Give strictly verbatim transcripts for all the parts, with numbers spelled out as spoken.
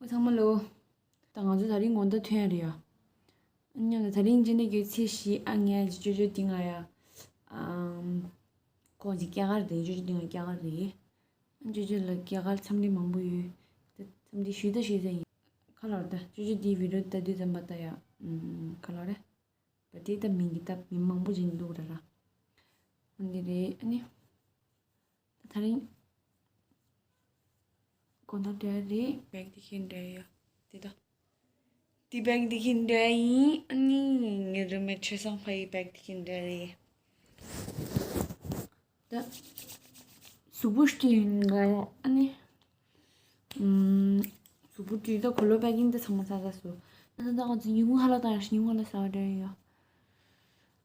ཨོ་ཚང་མ་ལོ། ད་ང་ཚོ་དེ་རིང་དགོང་དག་ཐོན་ཡ་རེད་ཡ། ཨ་མཉམ་དུ་དེ་རིང་སྤྱི་ཟླ་བརྒྱད་ཚེས་བཞི། ཨ་ངས་ཅོ་ཅོ་འདི་ང་ཡ། ཨམ། ཁོང་ཅིག་སྐྱེས་སྐར་རེད། ཅོ་ཅོ་འདི་ང་སྐྱེས་སྐར་རེད། ཨ་ཅོ་ཅོ་ལ་སྐྱེས་སྐར་འཚམས་འདྲི་མང་པོ་ཡོད། དེ་འཚམས་འདྲི་ཞུས་ད་ཞུས་ད་ཡིན། ཁ་ལོར་ད་ཅོ་ཅོ་འདིའི་བི་ཌིའོ་ལྟ་དུས་ཙམ་པ་ད་ཡ། ཨམ། ཁ་ལོར་རེད། བ་དེ་ད་མིང་གི་ད་མི་མང་པོ་ཅིག་འདུག་ར་ར། ཨ་འདི་རེད། ཨ་ནི། ད་དེ་རིང་དགོང་དག་འདྲ་རེད། བེག་དེ་ཁྱེད་འདྲ་ཡ། དེ་ད། དེ་བེག་དེ་ཁྱེད་འདྲ་ཡིན། ཨ་ནི་ངའི་རུམ་མེཊ་ཆོས་བཟང་ཕ་ཡི་བེག་དེ་ཁྱེད་འདྲ་རེད། ད། གཟུགས་པོ་སྟོན་ཡིན་ང་ཡ། ཨ་ནི། ཨམ། གཟུགས་པོ་སྟོན་ད་གོ་ལོ་བེག་གིན་ད་ཚང་མ་ཟ་ཟ་སོ། ད་ད་ང་ཚོ་ཉིན་གུང་ཧ་ལ་བཏང་ཡ་ཞིག་ཉིན་གུང་ཧ་ལ་ཟ་བ་འདྲ་ཡིན་ཡ།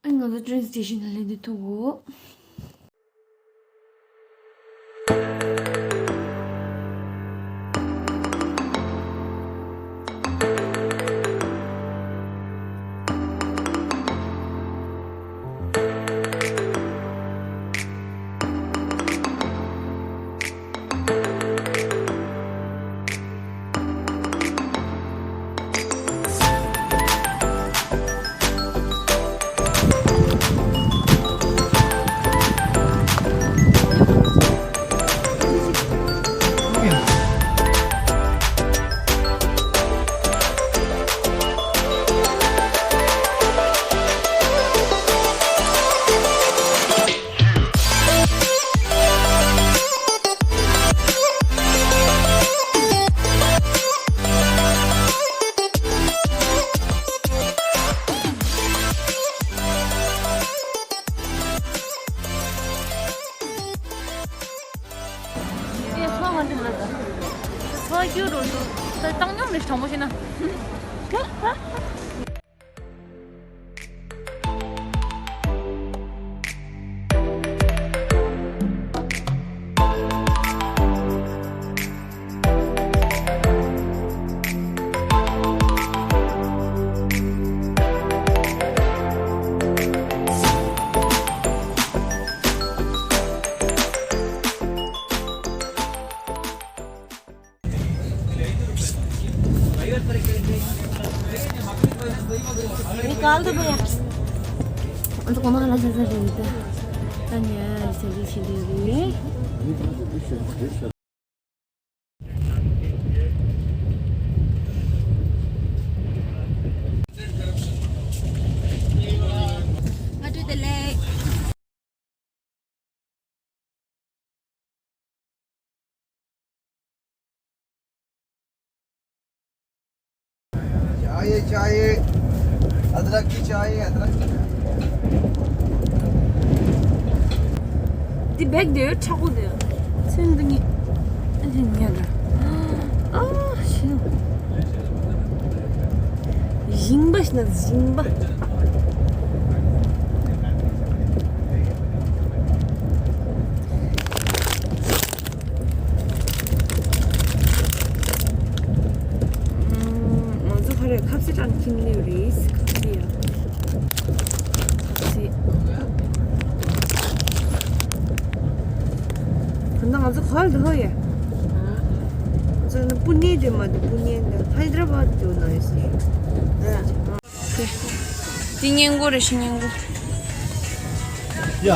ཨ་ང་ཚོ་ཊེན་སི་ཊེ་ཤན་ལ་སླེབས་དུས་ཐུག་གོ། ཚོ་ང་འདི་ལ་ད། ཚོ་རྒྱུ་རུ་འདུག་ད་བཏང་སྙོམས་རེ་དྲང་པོ་བྱས་ན། निकाल दो भैया। अन्त कोमा खाना छ छ रेन्ट। तन्या रिसेली छिलेरी। What do they like? चाय, चाय, अदरक की चाय, अदरक की चाय। འདི་བེག་དེ་ཁྲག་པོ་དེ། ཚོན་འདི་ངས་ཨ་ཅེ་ཉལ་ར། ཨ་ཤི། ཞིང་པ་ཞིག་ན་ཞིང་པ། ང་ཚོ་ག་རེ་ཁ་ཟས་དྲངས་ཁྱིམ་ནས་རེད། ཁ་ཟས་ཡ། ཁ་ཟས། ད་ང་ཚོ་ག་ལ་འགྲོ་ཡ། ང་ཚོ་ནི་པུ་ནེ་དེ་མ་འདུག་པུ་ནེ་འདི་ཧའི་དྲ་བཱད་དུ་ན་ཡོད་ཟེར། འདི་སྙན་གོ་རེད་ཤི་སྙན་གོ། ཡ།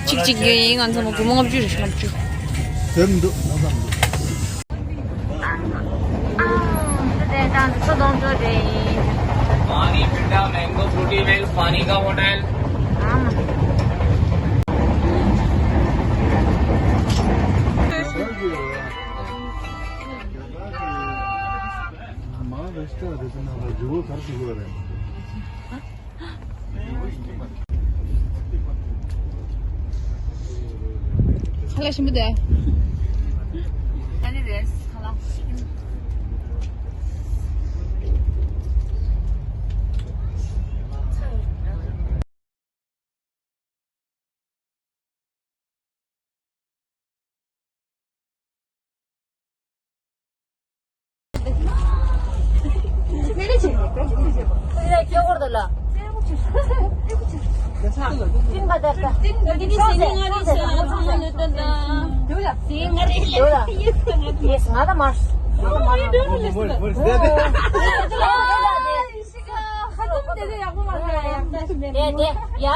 གཅིག་གཅིག་གི་ཡིན། ང་ཚོ་མ་སྒོར་མོ་ལྔ་བཅུ་རེད་ཤི་ལྔ་བཅུ། དེ་མི་འདུག་ང་ཚོ་མི་འདུག पानी ठंडा, मैंगो फ्रूटी मिल्क, पानी का बोतल। ཁ་ལག་ཞིམ་པོ་འདུག་ཨ་ནི་རེད། ཁ་ལག་ཞིམ། ཡ་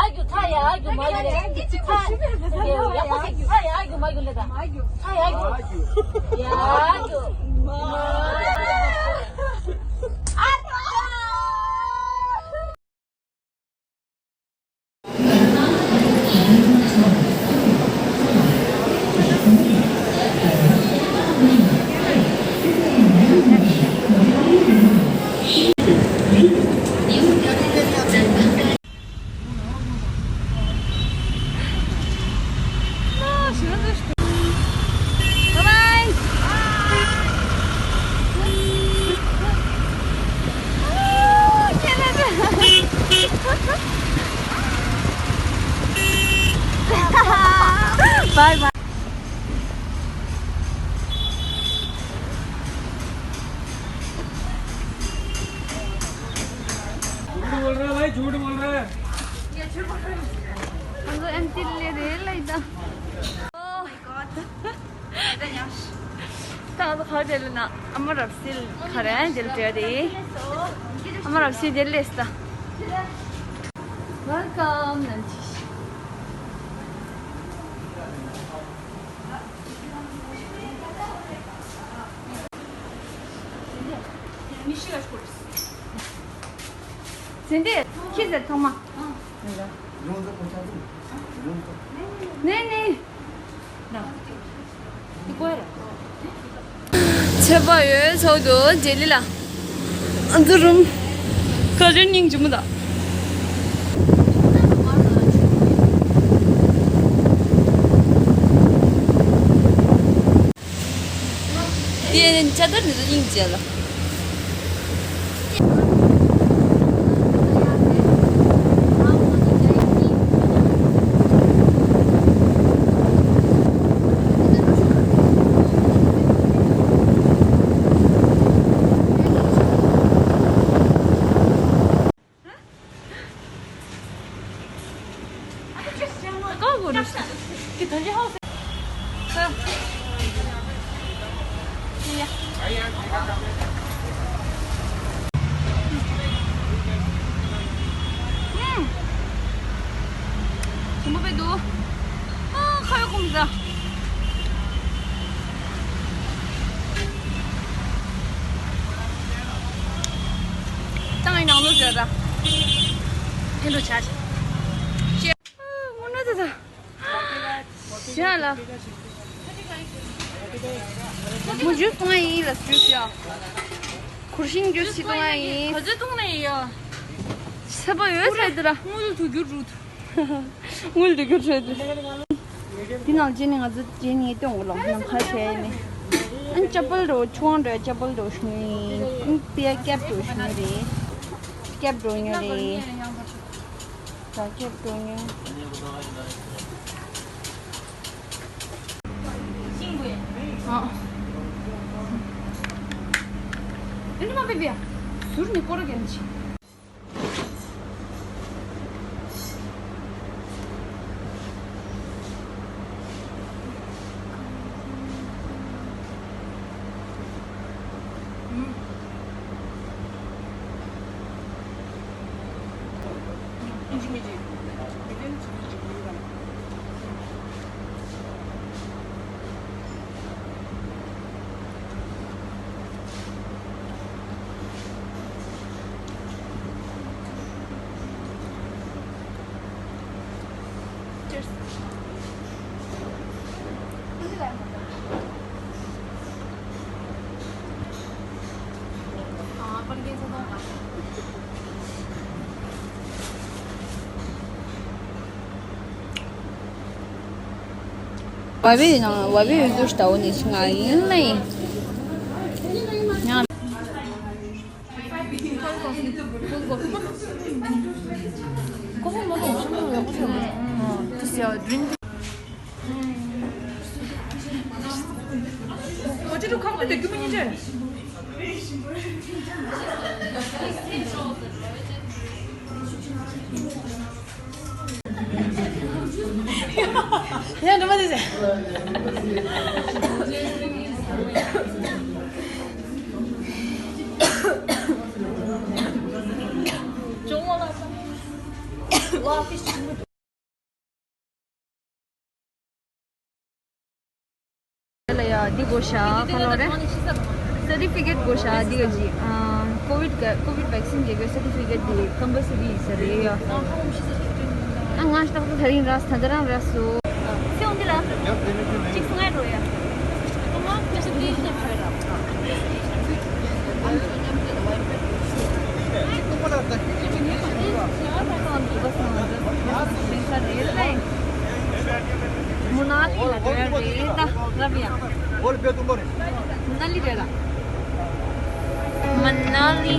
རྒྱུ་ཚ་ཡ་རྒྱུ་མ་རྒྱུ་ལས། ཚ་ཡ་རྒྱུ་མ་རྒྱུ་ལས། ད་ཚ་ཡ་རྒྱུ་མ་རྒྱུ་ལས། ད་ཚ་ཡ་རྒྱུ། ཡ་རྒྱུ། Bye bye. झूठ बोल रहा है भाई, झूठ बोल रहा है। हम तो एमटी ले रहे हैं, लाइदा। Oh my god. ད་ང་ཚོ་ག་པར་སླེབས་ན། ཨ་མ་རབ་གསལ་ག་རེ་འདིར་སླེབས་ཏེ། ཨ་མ་རབ་གསལ་འདིར་སླེབས་ད། Welcome. ཟིན་ཏེ་ཁྱི་ཟེར་ཐོག་མ། ནེ་ནེ། ཚེ་བ་ཡོད་ཚོགས་འདུ་ལྗེ་ལི་ལ། ཨ་ཛུ་རུམ། ཁ་རེ་སྙིང་རྗེ་མོ་ད། དེ་ཅ་དར་འདི་ཚོ་སྙིང་རྗེ་ལ། ཏང་ཡིན་ནང་ལོ་བརྗོད་ར། ཨེ་འགྲོ་ཆ་ཆེ། ཅེ། དངོས་གནས་དེ་ད། ཞེ་ལ། མོ་ཇུས་བཏུང་ཡ་ཡིན་ལ་ཇུས་ཡ། གུར་ཤིང་ཇུས་ཞིག་བཏུང་ཡ་ཡིན། ག་ཚོད་བཏུང་ནས་ཡིན་ཡ། ཚ་པོ་ཡོད་ཚད་དེ་ལ། དངུལ་དུ་རྒྱུ་རུ། དངུལ་འདི་རྒྱུ་འཕྲོད་དེ། འདི་ནང་རྗེས་ནས་ང་ཚོ་རྗེས་ནས་སྟོན་དགོས་ལ་ནམ་མཁའ་བྱས་ནས། ཨ་ནི་ཅ་པལ་འགྲོ་ཆུང་འགྲོ་ཅ་པལ་འགྲོ་ཤུང་ཡིན། ཨ་ནི་དེ་ཀེབ་འགྲོ་ཤུང་རེད། ཀེབ་འགྲོ་ཉོ་རེད། ད་ཀེབ་འགྲོ་ཉོ། ཨ། ཨ་ནི་མ་པེ་པེ་ཡ། ཟུར་ནས་སྐོར་ར་གན་ཆི། བ་བའི་ནང་བ་བའི་འོས་བསྡུ་ལྟ་བུ་ནས་ང་ཡིན་ལེ། ང་། ཡ་འགྲོ་མ་དེ་ཟེར། ལ་ཡ་འདི་དགོས་ཤག་ཁ་ལོ་རེད། སར་ཊི་ཕི་ཀེཊ་དགོས་ཤག་འདི་ག་ཅི། ཨམ། ཀོ་ཝིཌ་ག་ཀོ་ཝིཌ་བེག་སིན་རྒྱག་རྒྱུའི་སར་ཊི་ཕི་ཀེཊ་འདི་ཀམ་པལ་སི་རི་ཡིན་ས་རེད་ཡ། ཨ་ང་ཞིག་ཏག་ཏག་ད་རིང་རག་སོང་། ད་ལྟ་རང་རག་སོང་། སེ་འོང་འདི་ལ་གཅིག་སུ་ངའི་འགྲོ་ཡ། མ་ན་ལི་ལ་འགྲོ་ཡ་རེད་ད། རབ་ཡ། མ་ན་ལི་རེད་ལ། མ་ན་ལི།